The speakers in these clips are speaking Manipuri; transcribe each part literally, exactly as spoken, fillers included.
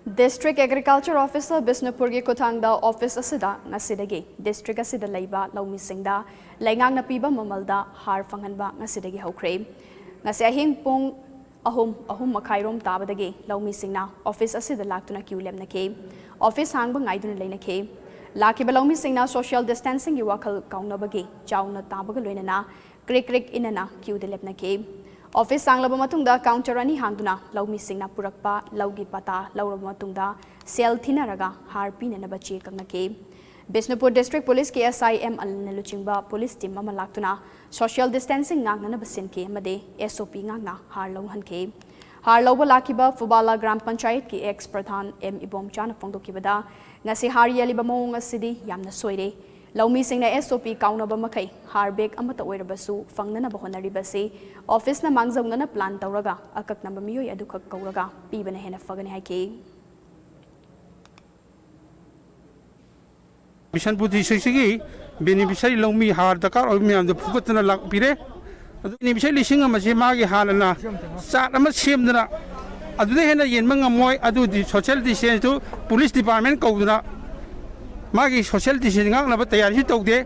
District Agriculture Officer ꯕꯤꯁꯅꯨꯄꯨꯔꯒꯤ ꯈꯨꯠꯊꯥꯡꯗ office ꯑꯁꯤꯗ ꯉꯁꯤꯗꯒꯤ district ꯑꯁꯤꯗ ꯂꯩꯕ ꯂꯧꯃꯤꯁꯤꯡꯗ ꯂꯩꯉꯥꯛꯅ ꯄꯤꯕ ꯃꯃꯜꯗ ꯍꯥꯔ ꯐꯪꯍꯟꯕ ꯉꯁꯤꯗꯒꯤ ꯍꯧꯈ꯭ꯔꯦ꯫ ꯉꯁꯤ ꯑꯍꯤꯡ ꯄꯨꯡ ꯑꯍꯨꯝ, ꯑꯍꯨꯝ ꯃꯈꯥꯏꯔꯣꯝ ꯇꯥꯕꯗꯒꯤ ꯂꯧꯃꯤꯁꯤꯡꯅ office ꯑꯁꯤꯗ ꯂꯥꯛꯇꯨꯅ queue ꯂꯦꯞꯅꯈꯤ꯫ Office ꯍꯥꯡꯕ ꯉꯥꯏꯗꯨꯅ ꯂꯩꯅꯈꯤ꯫ ꯂꯥꯛꯈꯤꯕ ꯂꯧꯃꯤꯁꯤꯡꯅ social distancingꯒꯤ ꯋꯥꯈꯜ ꯀꯥꯎꯅꯕꯒꯤ ꯆꯥꯎꯅ ꯇꯥꯕꯒ ꯂꯣꯏꯅꯅ ꯀ꯭ꯔꯤꯛ ꯀ꯭ꯔꯤꯛ ꯏꯟꯅꯅ queueꯗ ꯂꯦꯞꯅꯈꯤ꯫ Office ꯍꯥꯡꯂꯕ ꯃꯇꯨꯡꯗ counter ꯑꯅꯤ ꯍꯥꯡꯗꯨꯅ ꯂꯧꯃꯤꯁꯤꯡꯅ ꯄꯨꯔꯛꯄ ꯂꯧꯒꯤ ꯄꯇꯥ ꯂꯧꯔꯕ ꯃꯇꯨꯡꯗ ꯁꯦꯜ ꯊꯤꯅꯔꯒ ꯍꯥꯔ ꯄꯤꯅꯅꯕ ꯆꯦ ꯀꯛꯅꯈꯤ꯫ Bishnupur District Policeꯀꯤ S I M ꯑꯂꯤꯅ ꯂꯨꯆꯤꯡꯕ police team ꯑꯃ ꯂꯥꯛꯇꯨꯅ social distancing ꯉꯥꯛꯅꯅꯕ ꯁꯤꯟꯈꯤ ꯑꯃꯗꯤ S O P ꯉꯥꯛꯅ ꯍꯥꯔ ꯂꯧꯍꯟꯈꯤ꯫ ꯍꯥꯔ ꯂꯧꯕ ꯂꯥꯛꯈꯤꯕ ꯐꯨꯕꯥꯂꯥ ꯒ꯭ꯔꯥꯝ ꯄꯟꯆꯥꯌꯠꯀꯤ ex ꯄ꯭ꯔꯙꯥꯟ ꯑꯦꯝ ꯏꯕꯣꯝꯆꯥꯅ ꯐꯣꯡꯗꯣꯛꯈꯤꯕꯗ, ꯉꯁꯤ ꯍꯥꯔ ꯌꯦꯜꯂꯤꯕ ꯃꯑꯣꯡ ꯑꯁꯤꯗꯤ ꯌꯥꯝꯅ ꯁꯣꯏꯔꯦ꯫ ꯂꯧꯃꯤꯁꯤꯡꯅ S O P ꯀꯥꯎꯅꯕ ꯃꯈꯩ ꯍꯥꯔ bag ꯑꯃꯠꯇ ꯑꯣꯏꯔꯕꯁꯨ ꯐꯪꯅꯅꯕ ꯍꯣꯠꯅꯔꯤꯕꯁꯤ officeꯅ ꯃꯥꯡꯖꯧꯅꯅ plan ꯇꯧꯔꯒ ꯑꯀꯛꯅꯕ ꯃꯤꯑꯣꯏ ꯑꯗꯨꯈꯛ ꯀꯧꯔꯒ ꯄꯤꯕꯅ ꯍꯦꯟꯅ ꯐꯒꯅꯤ ꯍꯥꯏꯈꯤ꯫ ꯕꯤꯁꯅꯨꯄꯨꯔ districtꯁꯤꯒꯤ beneficiary ꯂꯧꯃꯤ ꯍꯥꯔ ꯗꯔꯀꯥꯔ ꯑꯣꯏꯕ ꯃꯌꯥꯝꯗꯣ ꯐꯨꯒꯠꯇꯅ ꯂꯥꯛꯄꯤꯔꯦ꯫ ꯑꯗꯨ beneficiary ꯂꯤꯁꯤꯡ ꯑꯃꯁꯦ ꯃꯥꯒꯤ ꯍꯥꯟꯅꯅ chart ꯑꯃ ꯁꯦꯝꯗꯅ ꯑꯗꯨꯗ ꯍꯦꯟꯅ ꯌꯦꯟꯕ ꯉꯝꯃꯣꯏ꯫ ꯑꯗꯨꯗꯤ social distanceꯇꯨ police department ꯀꯧꯗꯅ ꯃꯥꯒꯤ social distance ꯉꯥꯛꯅꯕ ꯇꯌꯥꯔꯤꯁꯨ ꯇꯧꯗꯦ꯫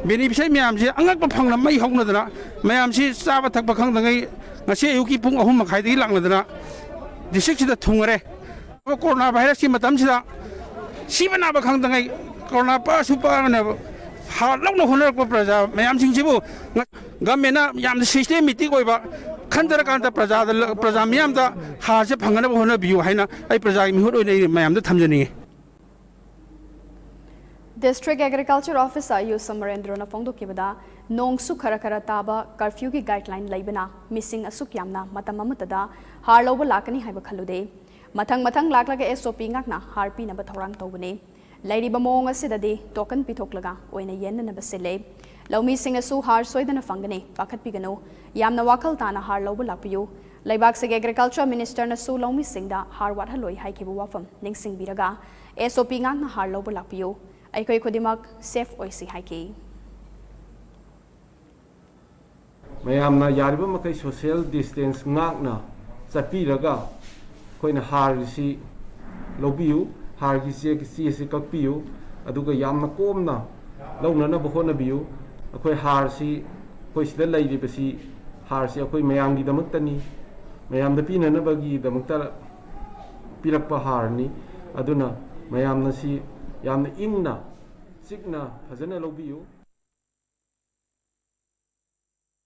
Beneficiary ꯃꯌꯥꯝꯁꯦ ꯑꯉꯛꯄ ꯐꯪꯅ ꯃꯩ ꯍꯧꯅꯗꯅ ꯃꯌꯥꯝꯁꯤ ꯆꯥꯕ ꯊꯛꯄ ꯈꯪꯗꯉꯩ ꯉꯁꯤ ꯑꯌꯨꯛꯀꯤ ꯄꯨꯡ ꯑꯍꯨꯝ ꯃꯈꯥꯏꯗꯒꯤ ꯂꯥꯛꯅꯗꯅ districtꯁꯤꯗ ꯊꯨꯡꯉꯔꯦ꯫ Corona virusꯀꯤ ꯃꯇꯝꯁꯤꯗ ꯁꯤꯕ ꯅꯥꯕ ꯈꯪꯗꯉꯩ corona ꯄꯛꯑꯁꯨ ꯄꯛꯑꯒꯅꯦꯕ ꯍꯥꯔ ꯂꯧꯅ ꯍꯣꯠꯅꯔꯛꯄ ꯄ꯭ꯔꯖꯥ ꯃꯌꯥꯝꯁꯤꯡꯁꯤꯕꯨ ꯉ-, governmentꯅ ꯌꯥꯝꯅ systematic ꯑꯣꯏꯕ ꯈꯟꯊꯔꯀꯥꯟꯗ ꯄ꯭ꯔꯖꯥꯗ ꯂ-, ꯄ꯭ꯔꯖꯥ ꯃꯤꯌꯥꯝꯗ ꯍꯥꯔꯁꯦ ꯐꯪꯅꯅꯕ ꯍꯣꯠꯅꯕꯤꯌꯨ ꯍꯥꯏꯅ ꯑꯩ ꯄ꯭ꯔꯖꯥꯒꯤ ꯃꯤꯍꯨꯠ ꯑꯣꯏꯅ ꯑꯩ ꯃꯌꯥꯝꯗ ꯊꯝꯖꯅꯤꯡꯉꯤ꯫ District Agriculture Officer ꯌꯨ ꯁꯃꯔꯦꯟꯗ꯭ꯔꯣꯅ ꯐꯣꯡꯗꯣꯛꯈꯤꯕꯗ, ꯅꯣꯡꯁꯨ ꯈꯔ ꯈꯔ ꯇꯥꯕ, curfewꯒꯤ guideline ꯂꯩꯕꯅ ꯃꯤꯁꯤꯡ ꯑꯁꯨꯛ ꯌꯥꯝꯅ ꯃꯇꯝ ꯑꯃꯠꯇꯗ ꯍꯥꯔ ꯂꯧꯕ ꯂꯥꯛꯀꯅꯤ ꯍꯥꯏꯕ ꯈꯜꯂꯨꯗꯦ꯫ ꯃꯊꯪ ꯃꯊꯪ ꯂꯥꯛꯂꯒ S O P ꯉꯥꯛꯅ ꯍꯥꯔ ꯄꯤꯅꯕ ꯊꯧꯔꯥꯡ ꯇꯧꯕꯅꯤ꯫ ꯂꯩꯔꯤꯕ ꯃꯑꯣꯡ ꯑꯁꯤꯗꯗꯤ token ꯄꯤꯊꯣꯛꯂꯒ ꯑꯣꯏꯅ ꯌꯦꯟꯅꯅꯕ ꯁꯤꯜꯂꯦ꯫ ꯂꯧꯃꯤꯁꯤꯡꯅꯁꯨ ꯍꯥꯔ ꯁꯣꯏꯗꯅ ꯐꯪꯒꯅꯤ, ꯄꯥꯈꯠꯄꯤꯒꯅꯨ꯫ ꯌꯥꯝꯅ ꯋꯥꯈꯜ ꯇꯥꯅ ꯍꯥꯔ ꯂꯧꯕ ꯂꯥꯛꯄꯤꯌꯨ꯫ ꯂꯩꯕꯥꯛꯁꯤꯒꯤ Agriculture Ministerꯅꯁꯨ ꯂꯧꯃꯤꯁꯤꯡꯗ ꯍꯥꯔ ꯋꯥꯠꯍꯜꯂꯣꯏ ꯍꯥꯏꯈꯤꯕ ꯋꯥꯐꯝ ꯅꯤꯡꯁꯤꯡꯕꯤꯔꯒ S O P ꯉꯥꯛꯅ ꯍꯥꯔ ꯂꯧꯕ ꯂꯥꯛꯄꯤꯌꯨ꯫ ꯑꯩꯈꯣꯏ ꯈꯨꯗꯤꯡꯃꯛ safe ꯑꯣꯏꯁꯤ ꯍꯥꯏꯈꯤ꯫ ꯃꯌꯥꯝꯅ ꯌꯥꯔꯤꯕ ꯃꯈꯩ social distance ꯉꯥꯛꯅ ꯆꯠꯄꯤꯔꯒ ꯑꯩꯈꯣꯏꯅ ꯍꯥꯔꯁꯤ ꯂꯧꯕꯤꯌꯨ꯫ ꯍꯥꯔꯒꯤ ꯆꯦ ꯆꯦꯁꯤ ꯀꯛꯄꯤꯌꯨ꯫ ꯑꯗꯨꯒ ꯌꯥꯝꯅ ꯀꯣꯝꯅ ꯂꯧꯅꯅꯕ ꯍꯣꯠꯅꯕꯤꯌꯨ꯫ ꯑꯩꯈꯣꯏ ꯍꯥꯔꯁꯤ, ꯑꯩꯈꯣꯏ ꯁꯤꯗ ꯂꯩꯔꯤꯕꯁꯤ, ꯍꯥꯔꯁꯤ ꯑꯩꯈꯣꯏ ꯃꯌꯥꯝꯒꯤꯗꯃꯛꯇꯅꯤ, ꯃꯌꯥꯝꯗ ꯄꯤꯅꯅꯕꯒꯤꯗꯃꯛꯇ ꯄꯤꯔꯛꯄ ꯍꯥꯔꯅꯤ꯫ ꯑꯗꯨꯅ ꯃꯌꯥꯝꯅ ꯁꯤ ꯌꯥꯝꯅ ꯏꯪꯅ ꯆꯤꯛꯅ ꯐꯖꯅ ꯂꯧꯕꯤꯌꯨ꯫